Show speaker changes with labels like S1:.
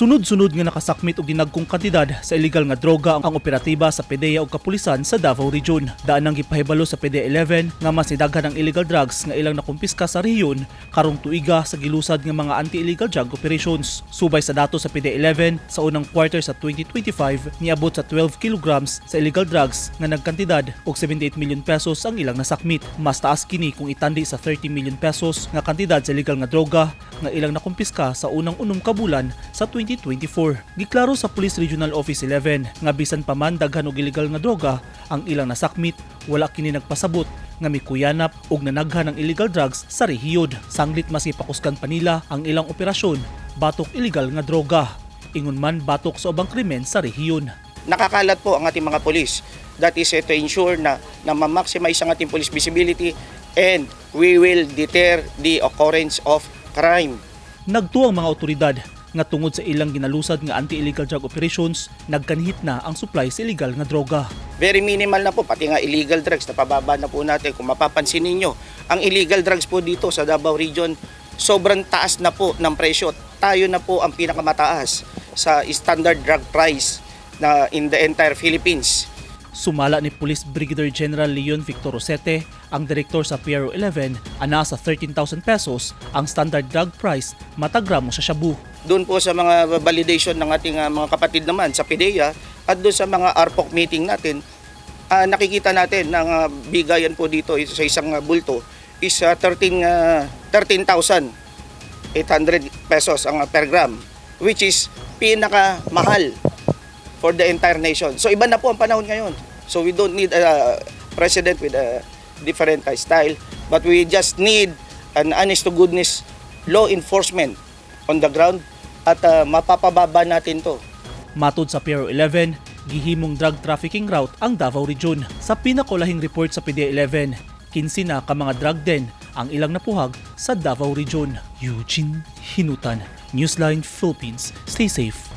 S1: Sunod-sunod nga nakasakmit og dinagkong kantidad sa illegal nga droga ang operatiba sa PDEA ug kapulisan sa Davao Region. Daan ang gipahibalo sa PDEA 11 nga mas nidaghan ang illegal drugs nga ilang nakumpiska sa rehiyon karong tuiga sa gilusad nga mga anti-illegal drug operations. Subay sa dato sa PDEA 11, sa unang quarter sa 2025, niabot sa 12 kilograms sa illegal drugs nga nagkantidad og 78 million pesos ang ilang nasakmit. Mas taas kini kung itandi sa 30 million pesos nga kantidad sa illegal nga droga nga ilang nakumpiska sa unang 6 ka bulan sa 2024. Giklaro sa Police Regional Office 11 nga bisan pa man daghan og illegal nga droga ang ilang nasakmit, wala kini nagpasabot nga mikuyanap og nanaghan ng illegal drugs sa rehiyon. Sanglit mas gipakusgan pa nila ang ilang operasyon batok illegal nga droga. Ingon man batok sa ubang krimen sa rehiyon.
S2: Nakakalat po ang ating mga polis. That is to ensure na ma-maximize ang ating police visibility and we will deter the occurrence of crime.
S1: Nagtuo ang mga otoridad nga tungod sa ilang ginalusad nga anti-illegal drug operations, nagkanhit na ang supply sa illegal nga droga.
S2: Very minimal na po, pati nga illegal drugs, napababa na po natin. Kung mapapansin ninyo, ang illegal drugs po dito sa Davao Region, sobrang taas na po ng presyo. Tayo na po ang pinakamataas sa standard drug price na in the entire Philippines.
S1: Sumala ni Police Brigadier General Leon Victor Rosete, ang direktor sa PRO 11, ana sa 13,000 pesos ang standard drug price matag gramo sa shabu.
S2: Doon po sa mga validation ng ating mga kapatid naman sa PDEA at doon sa mga RPOC meeting natin, nakikita natin ng bigayan po dito sa isang bulto is 13,800 pesos ang per gram, which is pinakamahal for the entire nation. So iba na po ang panahon ngayon. So we don't need a president with a different style, but we just need an honest to goodness law enforcement on the ground at mapapababa natin to.
S1: Matod sa PRO 11, gihimong drug trafficking route ang Davao Region. Sa pinakulahing report sa PDEA 11, 15 na ka mga drug den ang ilang napuhag sa Davao Region. Eugene Hinutan, Newsline Philippines. Stay safe.